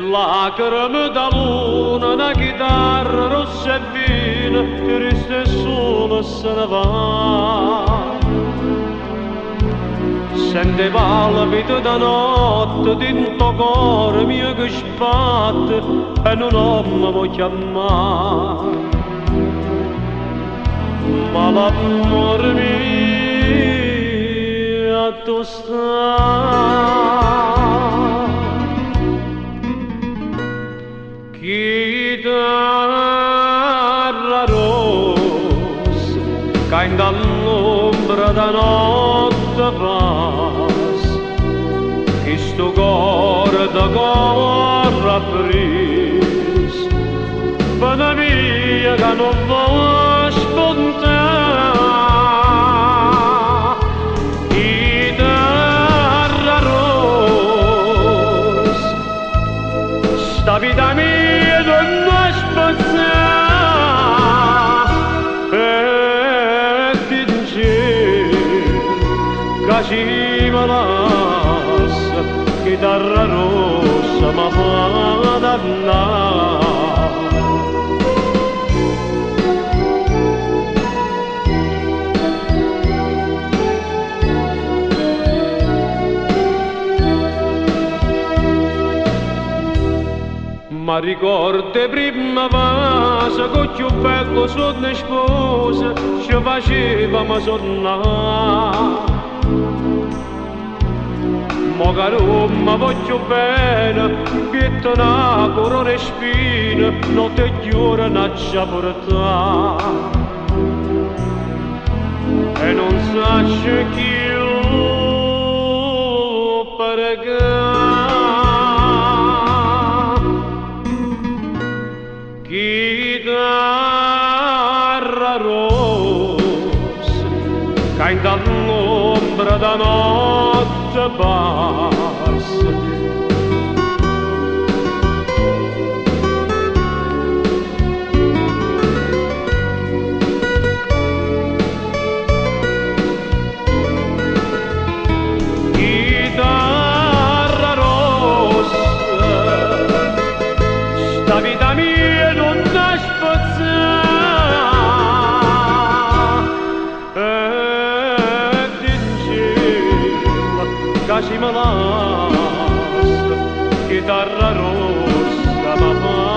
Lacrime da luna, 'na chitarra rossa e vino, triste e sola se ne va. Sente palpito da notte dint' 'o core mio che sbatte e nu nomme vo' chiammà. Ma l'ammore mio addò sta? Chitarra rossa, ca 'int'a ll'ombra d' 'a notte passa, chistu core te corre appriesso, pe' 'na via ca nun vo' spuntà. Chitarra rossa, 'sta vita mia nun 'a spezzà, e dincello ca si me lassa, chitarra rossa me fa dannà. M'arricordo 'e primme vase, cu 'o cchiù bello suonno 'e sposa, ce facevamo sunnà. Mo ca nun me vo' cchiù bene, 'mpietto 'na corona 'e spine, notte e ghiuorno aggia purtà. E nun saccio cchiù pregà. Chitarra rossa, ca 'int'a ll'ombra d' 'a notte passa. Chitarra rossa, 'sta vita mia nun 'a spezzà, e dincello ca si me lassa, chitarra rossa me fa